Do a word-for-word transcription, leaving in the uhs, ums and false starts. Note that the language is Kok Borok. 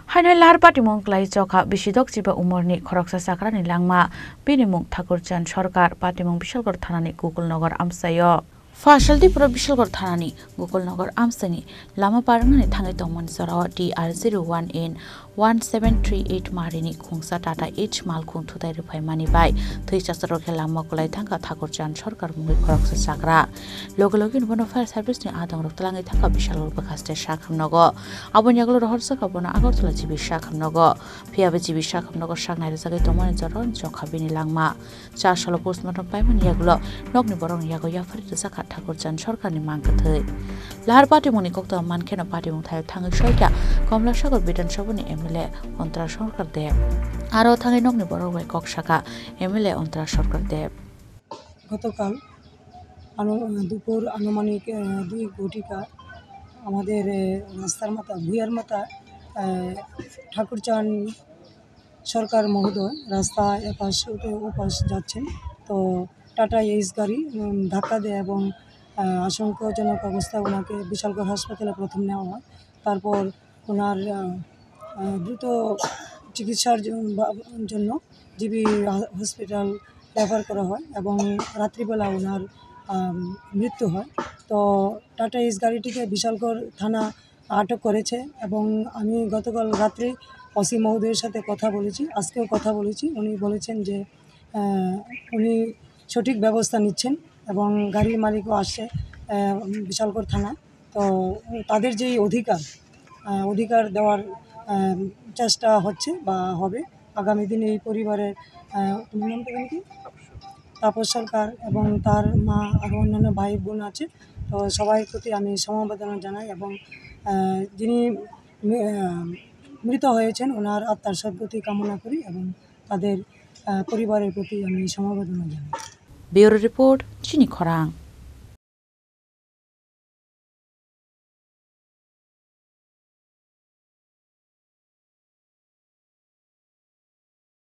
Haino lahar patimung klai chokha bisi dok chiba umorni khoroksa chakrani langma, bini mung Thakurchand Sarkar, patimung Bishalgarh thanani Gokulnagar amchaio. Phasaldi pura Bishalgarh thanani Gokulnagar amchaini lama parwngnani thangwi tongmani jorao T R zero one N one seven three eight marini khungsa Tata H malkhung thutai rwphaimani bai thwi chasaro khe lama kwlai thangkha Thakurchand Sarkar mungwi khoroksa chakra. Loge loge bono fire service ni adongrok twlangwi thangkha Bishalgarh bwkhaste sakhamnogo. Aboni yagulo rohor chakha bono Agartala G B sakhamnogo. Phiya bo G B sakhamnogo sak nairijagwi tongmani jorao chokha bini langma. Chasalo postmortem paimani yagulo nokni borokni yago yaphari rwjakha Thakurchand Sarkarni mang kwthwi. Lahar patimungni koktwma mankheno patimung thaio thangwi soikha Komlasagor Bidhan Sabhani M L A Antara Sarkar Deb. Aro thangwi nokni borok bai kok sakha M L A Antara Sarkar Deb. গতকাল আনু-, দুপুর আনুমানিক, আহ, দুই ঘটিকা আমাদের, আহ, রাস্তার মাথা, ভুইয়ার মাথা, আহ, ঠাকুরচাঁদ সরকার মহোদয় রাস্তা এপাশ হতে ওপাশ যাচ্ছেন। তো টাটা এইস গাড়ি, উম, ধাক্কা দেয় এবং, আহ, আশঙ্কাজনক অবস্থায় ওনাকে বিশালগড় হাসপাতালে প্রথম নেওয়া হয়। তারপর ওনার, আহ, আহ, দ্রুত চিকিৎসার জ-, বা-, জন্য জি বি হা-, হসপিটাল রেফার করা হয় এবং রাত্রিবেলা ওনার, আম, মৃত্যু হয়। তো টাটা এইস গাড়িটিকে বিশালগড় থানা আটক করেছে এবং আমি গতকাল রাত্রে ওসি মহোদয়ের সাথে কথা বলেছি, আজকেও কথা বলেছি। উনি বলেছেন যে, আহ, উনি সঠিক ব্যবস্থা নিচ্ছেন এবং গাড়ির মালিকও আসছে, আহ, বিশালগড় থানায়। তো তাদের যেই অধিকার, আহ, অধিকার দেওয়ার, আহ, চেষ্টা হচ্ছে বা হবে। আগামী দিনে এই পরিবারের, আহ, তোমার নামটা জানি কি? তাপস সরকার এবং তার মা, আরও অন্যান্য ভাই বোন আছে। তো সবাই প্রতি আমি সমবেদনা জানাই এবং, আহ, যিনি মি-, আহ, মৃত হয়েছেন, ওনার আত্মার সদ্গতি কামনা করি এবং তাদের, আহ, পরিবারের প্রতি আমি সমবেদনা জানাই। Bureau report, Chini Khorang.